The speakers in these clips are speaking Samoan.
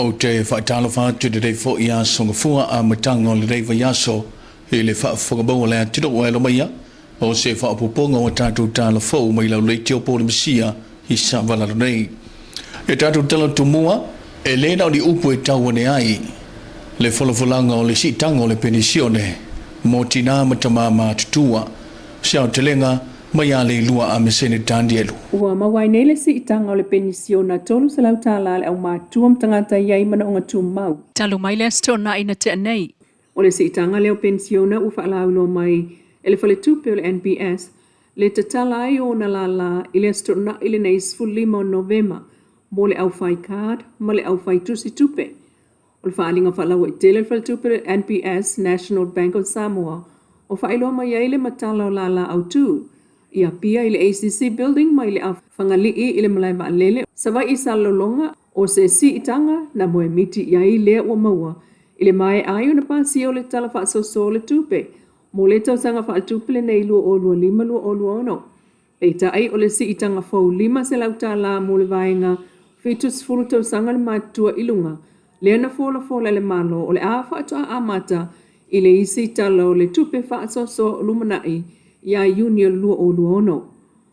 Ou te faatalofa atu i lenei foi aso gafua amataga o lenei vaiaso i le faafofoga maua a le atunuu e alo maia o se faaopoopoga o a tatou tala fou mai lau leitio po o le Mesia i Savalalo nei. I a tatou tala tumua, e le na o ni upu e tau ane ai le folafolaga o le siitaga o le penisione mo tinā ma tamā matutua, se aotelega mai a Leilua a Mesene Tanielu. Ua maua ai nei le siitaga o le penisiona $300 a le aumatua ma tagata e i ai manaoga tumau. Talu mai le Aso Toonai na tea nei. O le siitaga lea o penisiona ua faalauiloa mai e le Faletupe o le NBS le tatala ai o ona lālā i le Aso Toonai lenei 15 o Novema mo le aufai card ma le aufai tusi tupe. O le faaaliga faalauaitele a le Faletupe o le NBS, National Bank of Samoa, ua faailoa mai ai le matala o lālā autu i Apia i le ACC Building mai le Fagalii i le malae vaalele Savaii i Salelologa, o se siitaga na moemiti i ai lea ua maua i le maea ai ona pasia o le Tala Faasoasoa o le Tupe mo le tausaga faaletupe lenei 2025/2026. Peitai, o le siitaga fou $500 mo le vaega 70 tausaga le matutua i luga, lea na folafola e le Malo o le a faatoa amata i le isi Tala o le Tupe Faasoasoa o lumanai ia Iuni o le 2026.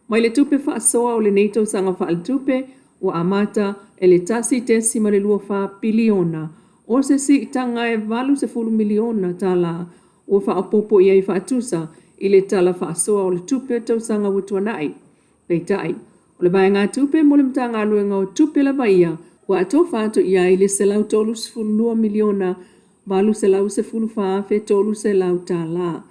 Mai le tupe faasoa o lenei tausaga faaletupe ua amata e le $1.24 piliona o se siitaga e $80 miliona ua faaopoopo i ai faatusa i le Tala Faasoa o le Tupe o le tausaga ua tuanai. Peitai, o le vaegatupe mo le Matagaluega o Tupe lava ia ua atofa atu i ai le $132 miliona $814,300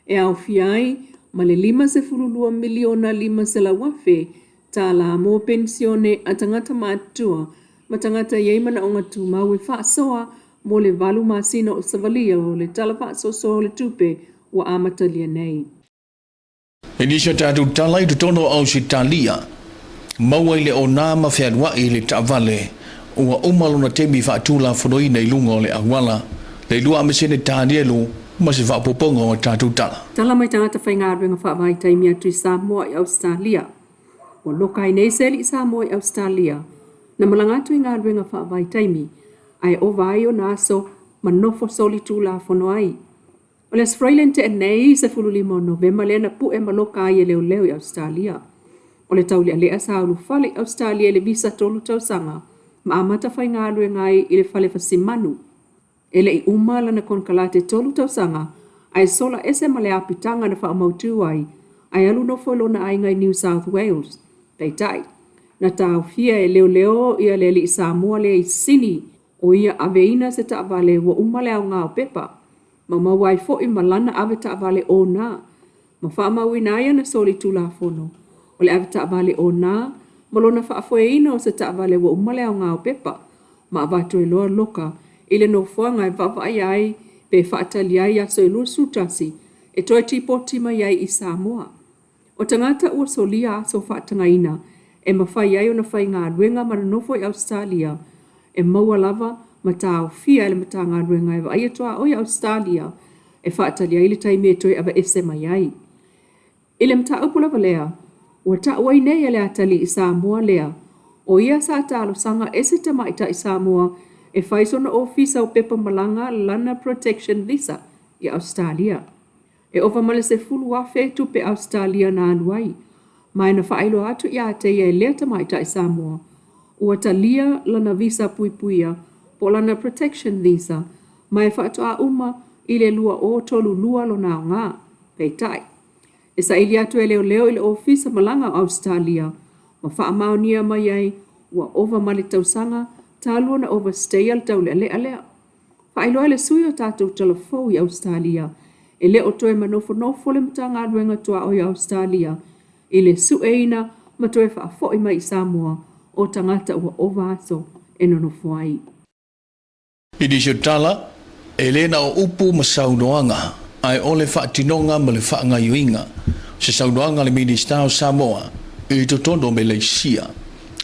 e aofia ai ma le $52 miliona $500,000 mo penisione a tagata matutua ma tagata e i ai manaoga tumau e faasoa mo le valu masina o savalia o le Tala Faasoasoa o le Tupe ua amatalia nei. I nisi o tatou tala i totonu o Ausetalia, maua i le ona ma fealuai i le taavale ua uma lona taimi faatulafonoina i luga o le auala, le lua amesene Tanielu ma se faaopoopoga o a tatou tala. Tala mai tagata faigaluega faavaitaimi atu i Samoa i Ausetalia. Ua loka ai nei se alii Samoa i Ausetalia na malaga atu i galuega faavaitaimi ae ova ai ona aso ma nofo solitulafono ai. O le Aso Faraile na tea nei, 15 o Novema lea na pue ma loka ai e leoleo i Ausetalia. O le taulealea sa ulufale i Ausetalia i le visa tolu tausaga ma amata faigaluega ai i le fale fasimanu. E le i uma lana konekarate tolu tausaga ae sola ese ma le apitaga na faamautu ai ae alu nofo i lona aiga i New South Wales. Peitai, na taofia e leoleo ia le alii Samoa lea i Sini o ia aveina se taavale ua uma le aoga o pepa, ma maua ai foi ma lana avetaavale ona, ma faamauina ai ana solitulafono o le avetaavale ona ma lona faafoeina o se taavale ua uma le aoga o pepa, ma avatu ai loa loka i le nofoaga e vaavaaia ai pe faatali ai aso e 21 e toe tipoti mai ai i Samoa. O tagata ua solia aso faatagaina e mafai ai ona faigaluega ma nonofo i Ausetalia e maua lava ma taofia e le Matagaluega e vaaia tuaoi a Ausetalia e faatali ai le taimi e toe aveese mai ai. I le mataupu lava lea, ua tau ai nei e le atalii Samoa lea, o ia sa talosaga e se tamaitai Samoa e fai sona ofisa o pepa malaga lana protection visa i Ausetalia. E ova ma le 10,000 tupe Ausetalia na alu ai, ma e na faailoa atu ia te ia e lea tamaitai Samoa, ua talia lana visa puipuia po o lana protection visa ma e faatoa uma i le 2032 lona aoga. Peitai, e saili atu e leoleo i le Ofisa Malaga o Ausetalia ma faamaonia mai ai ua ova ma le tausaga talu ona overstay-a le taulealea lea. Faailoa e le sui o tatou tala fou i Ausetalia, e le o toe manofonofo le Matagaluega Tuaoi o Ausetalia i le sueina ma toe faafoi mai i Samoa o tagata ua ova aso e nonofo ai. I nisi o tala, e le na o upu ma saunoaga, ae o le faatinoga ma le faagaioiga. Se saunoaga a le Minista o Samoa i totonu o Meleisia.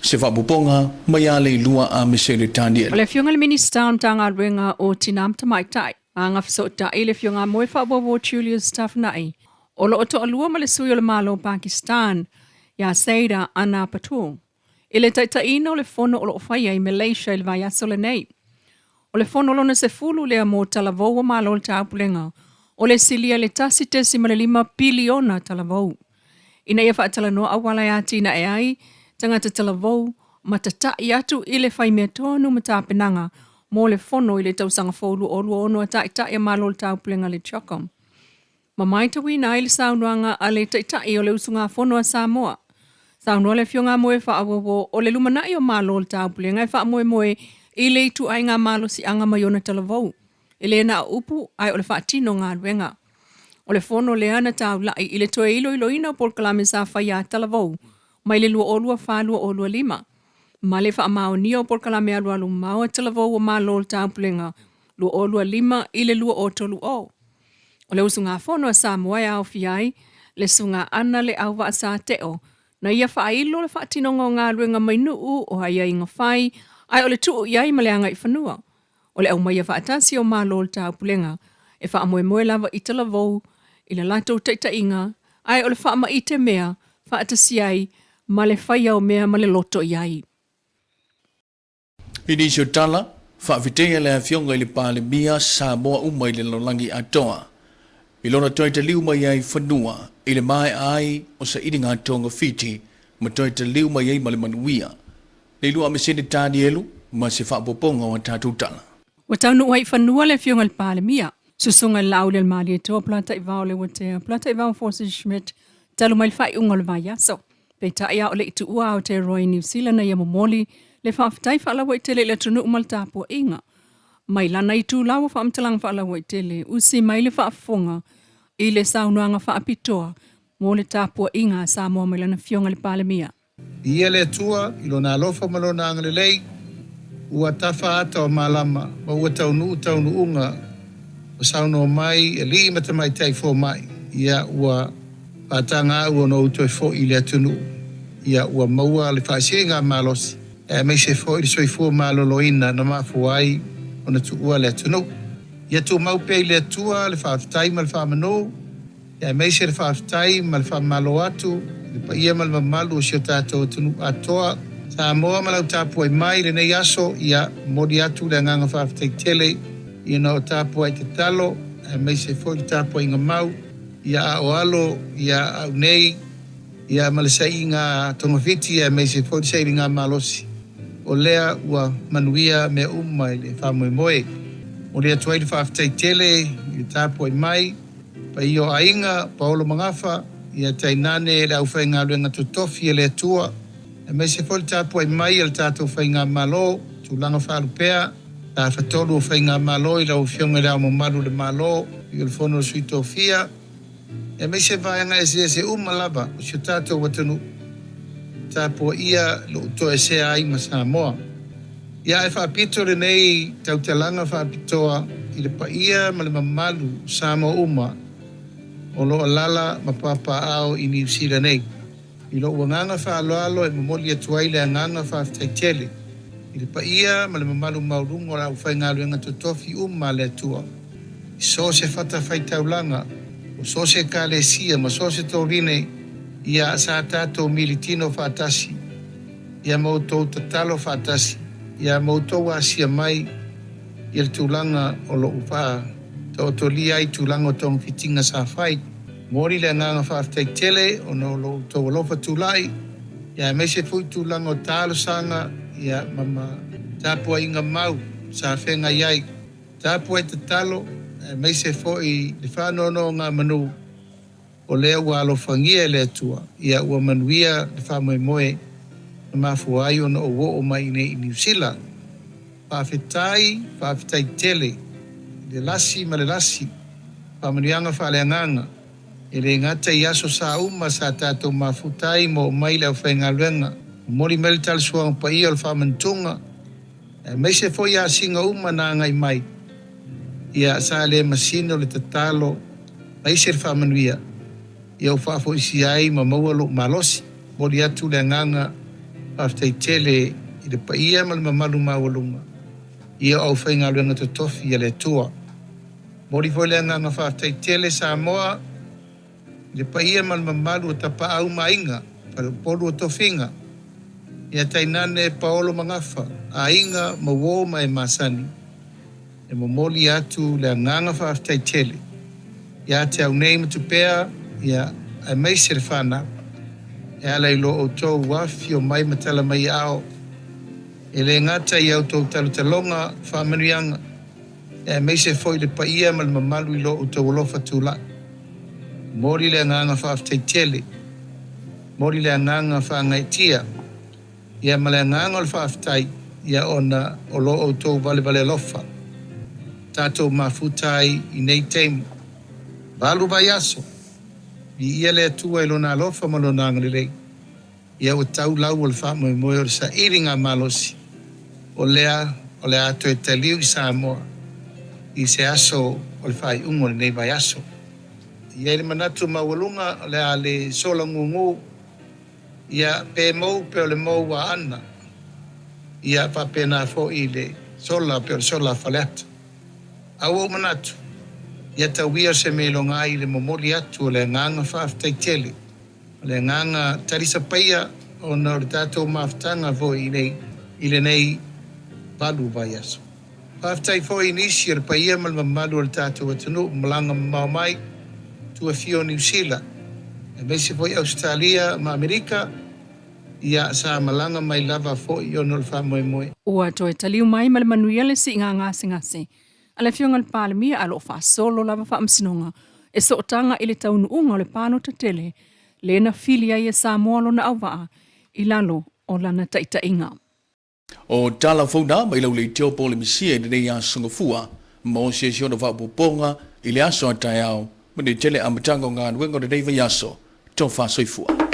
Se faaopoopoga mai a Leilua a Mesele Tanielu. O le Afioga i le Minista o le Matagaluega o Tina ma Tamaitai, Aga Fesootai, le Afioga a Moefaauouo Julius Tafuna'i, o lo o toalua ma le sui o le Malo o Pakistan, ia Saida Anna Patul, i le taitaiina o le fono o lo o faia i Malaysia i le vaiaso lenei. O le fono lona 10 lea mo talavou o Malo o le Taupulega, o le silia i le 1.5 piliona talavou, ina ia faatalanoa auala e atinae ai tagata talavou ma tata'i atu i le faimea tonu ma tapenaga mo le fono i le tausaga fou 2026 a Taitai a Malo o le Taupulega le CHOGM. Ma maitauina ai le saunoaga a le Taitai o le usugafono a Samoa. Saunoa le Afioga a Moe Faawowo o le lumanai o Malo o le Taupulega e faamoemoe i le ituaiga malosiaga mai ona talavou, e le na o upu ae o le faatino galuega. O le fono lea na taula'i i le toe iloiloina o polokalame sa faia a talavou mai le 2024-2025 ma le faamaonia o polokalame alualu mamao a talavou o Malo o le Taupulega 2025 i le 2030. O le usugafono a Samoa e aofia ai le Susuga Ana Le Auvaa Sa Teo, na ia faailo le faatinoga o galuega mai nuu o aiaiga fai ae o le tuu i ai ma le agaifanua. O le aumaia faatasi o Malo o le Taupulega e faamoemoe lava i talavou i le latou taitaiga ae o le faamaite mea faatasi ai ma le faia o mea ma le loto i ai. I nisi o tala, faafetai le Afioga i le Palemia Samoa uma i le lalolagi atoa i lona toe taliu mai ai i fanua i le maea ai o sailiga togafiti ma toe taliu mai ai ma le manuia. Leilua Mesene Tanielu ma se faaopoopoga o a tatou tala. Ua taunuu ai i fanua le Afioga i le Palemia, Susuga i le Laaulialemalietoa Polataivao Leuatea Polataivao Fosi Schmidt talu mai le faaiuga o le vaiaso. Peitai a o le i tuua Aotearoa i Niu Sila na ia momoli le faafetai faalauaitele i le atunuu ma le tapuaiga. Mai lana itula ua faamatalaga faalauaitele usi mai le faafofoga i le saunoaga faapitoa mo le tapuaiga a Samoa mai lana Afioga i le Palemia. Viia le Atua i Lona alofa ma Lona agalelei, ua tafa ata o malama ma ua taunuu taunuuga ua saunoa mai alii ma tamaitai fomai, ia ua faataga au ona ou toe foi i le atunuu, ia ua maua le faasiliga malosi aemaise foi le soifua maloloina na mafua ai ona tuua le atunuu. Ia tumau pea i le Atua le faafetai ma le faamanu. Aemaise le faafetai ma le faamalo atu i le paia ma le mamalu o si o tatou atunuu atoa, Samoa ma lau tapuai mai i lenei aso, ia momoli atu le agaga faafetai tele ina o tapuai tatalo aemaise foi le tapuaiga mau ia a o alo ia au nei ia ma le saiiga togafiti aemaise foi le sailiga malosi o lea ua manuia mea uma i le faamoemoe. Momoli atu ai le faafetai tele i le tapuai mai. Paia o aiga, Paolo Magafa, ia tainane le aufaigaluega totofi a le Atua, aemaise foi le tapuai mai a le tatou Faigamalo, tulaga faalupea, Tafatolu o Faigamalo i lau Afioga i Le Ao Mamalu o le Malo, i le Fono a Sui Tofia, aemaise vaega eseese uma lava o si o tatou atunuu, tapuaia lou toesea ai ma Samoa. Ia ae faapito lenei tautalaga faapitoa i le paia ma le mamalu o Samoa uma o lo o alaala ma papaaao i Niu Sila nei. I lou agaga faaaloalo e momoli atu ai le agaga faafetai tele i le paia ma le mamalu maualuga o le aufaigaluega totofi uma a le Atua i so o se fatafaitaulaga, o so o se ekalesia ma so o se tovine, ia sa tatou militino faatasi. Ia ma outou tatalo faatasi, ia ma outou asia mai ia le tulaga o lo o faataotolia ai tulaga o togafitiga sa fai. Momoli le agaga faafetai tele ona o lo outou alofa tulai, ia aemaise foi tulaga o talosaga ia ma tapuaiga mau sa feagai ai. Tapuai tatalo, aemaise foi le faanonogamanu. O lea ua alofagia e le Atua, ia ua manuia le faamoemoe na mafua ai ona ou oo mai iinei i Niu Sila. Faafetai, faafetai tele i le lasi ma le lasi, faamanuiaga faaleagaga, e le gata i aso sa uma sa tatou mafuta ai ma oo mai le aufaigaluega, momoli mai le talosuaga paia o le faamanatunga, aemaise foi asiga uma na agai mai, ia sa le masino le tatalo aemaise le faamanuia, ia ou faafoisia ai ma maua lou malosi. Momoli atu le agaga faafetai tele i le paia ma le mamalu maualuga ia o aufaigaluega totofi a le Atua. Momoli foi le agaga faafetai tele Samoa i le paia ma le mamalu o Tapaau ma Aiga, Faleupolu o Tofiga, ia tainane Paolo Magafa, aiga ma uo ma e masani. E momoli atu le agaga faafetai tele ia te au nei ma Tupea, ia, aemaise le fanau, e ala i lo outou afifio mai ma tala mai aao, e le gata i a outou talotaloga faamanuiaga, aemaise foi le paia ma le mamalu i lo outou alofa tulai. Momoli le agaga faafetai tele, momoli le agaga faagaeetia, ia ma le agaga o le faafetai, ia ona o lo outou valevale alofa, tatou mafuta ai i nei taimi. Valu vaiaso, viia le Atua i Lona alofa ma Lona agalelei. Ia ua tau lau o le faamoemoe o le sailiga malosi o lea o le a toe taliu i Samoa i se aso o le faaiuga o lenei vaiaso. E i ai le manatu maualuga o le a le sola gugu, ia pe mou pe o le mou a Ana, ia faapena foi le sola pe o le sola a Faleata. A ua ou manatu, ia tau ia o se mea iloga ai le momoli atu o le agaga faafetai tele. O le agaga talisapaia ona o le tatou mafutaga foi i i lenei valu vaiaso. Faafetai foi i nisi o le paia ma le mamalu o le tatou atunuu malaga mamao mai tuafia o Niu Sila, aemaise foi Ausetalia ma Amerika, ia sa malaga mai lava foi ona o le faamoemoe. Ua toe taliu mai ma le manuia le siiga gasegase a le Afioga i le Palemia a o lo o faasolo lava faamasinoga e sootaga i le taunuuga o le palota tele le na fili ai e Samoa lona auvaa i lalo o lana taitaiga. O tala fou na mai lau leitio po le misia i lenei aso gafua mo se isi ona faaopoopoga i le aso a taeao ma le tele amataga o galuega o lenei vaiaso. Tofa soifua.